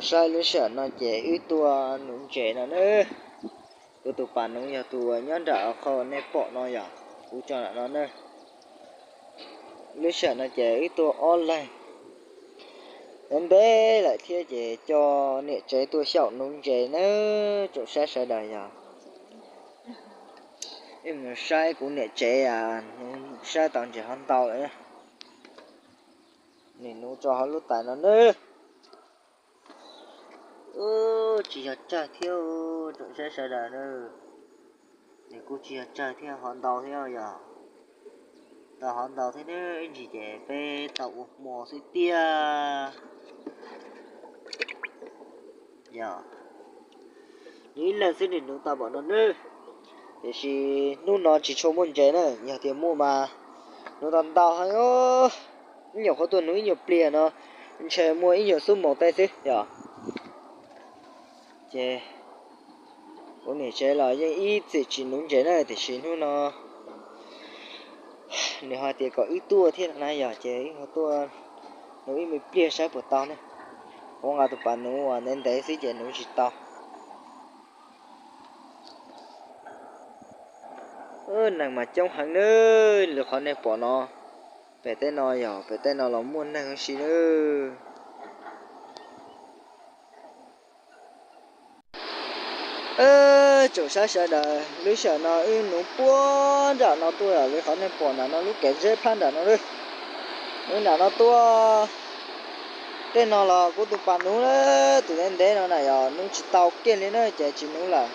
Saib lub sij hawm no ces wb tuaj nuv ntses no nawb. Kuv tus pas nuv yog tus nyob nram qhov nej pom no yog kuv tso nram no nawb. Lub sij hawm no ces wb tuaj ob leeg, ntev ntev lawm thiab ces coj niam tsev tuaj xyaum nuv ntses nawb tsoom saib sawv daws yog. Wb mus saib kuv niam tsev, nuv saib tau ntses ho ntau lawm. Nim nuv tso hauv lub tais no nawb. Ub, tsis yog tsawg thiab tsoom saib sawv daws nawb. Nws kuj tsis yog tsawg thiab, ho ntau thiab yog. Tau ho ntau thiab nawb, ib ntsis ces peb tau ua hmo xwb tiag. Yog, nws ib leeg xwb nws nuv tau npaum no nawb. Tiam sis hnub no tsis tshua muaj ntses na, yog tias muaj mas nuv tau ntau heev. Ib nyuag qhuav tuaj nuv ib nyuag pliag no ntshe muaj ib nyuag xub moos tej xwb yog. Ces kuv niam tsev los yeej ib txwm tsis nuv ntses na, tiam sis hnub no nws ho tias kom wb tuaj thiab no na yog, ces wb ho tuaj nuv ib me pliag saib puas tau ne. Kuv nqa tus pas nuv uas ntev ntev xwb ces nuv tsis tau. Neeg mas coob heev nawb, li qhov nej pom no. Pem tej no yog, pem tej no los muaj neeg huv si nawb. Tsoom saib sawv daws, lub sij hawm no wb nuv puag nram no tuaj, li qhov nej pom nram no lub kev zeb phab nram no nawb. Nuv nram no tuaj. Tej no los kuv tus pas nuv na, tus ntev ntev no na yog nuv tsis tau kiag li na ces tsis nuv lawm.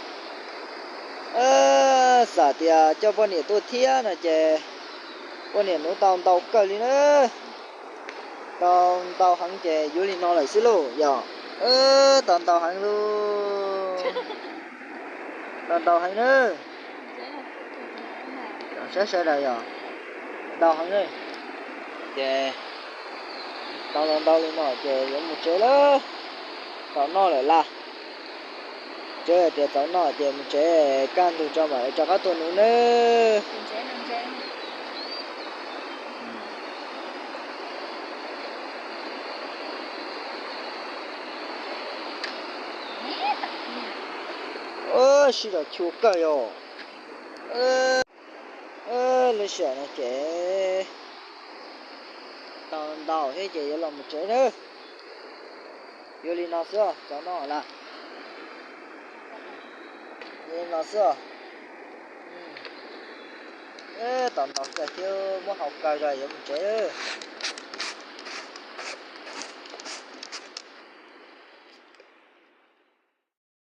Xam tias coj poj niam tuaj thiab no ces poj niam nuv tau ntau kawg li na. Tau ntau heev ces yuav li no lawm xwb lauj yog. Tau ntau heev lauj. Tau ntau heev na. Saib sawv daws yog, ntau heev na. Ces tau ntau ntau li no ces yuav mus tsev lawm. Txaus noj lawm las. Tsuas yog tias txaus noj ces mus tsev, kaj ntug tso mam li rov qab tuaj nuv nawb. Sib zog chua kawg yog. Lub sij hawm no ces tau ntau thiab ces yuav los mus tsev nawb. Yuav li no xwb os, txaus noj las. Yuav li no xwb os. Tau ntau kawg thiab, muab hau kawg zog yuav mus tsev.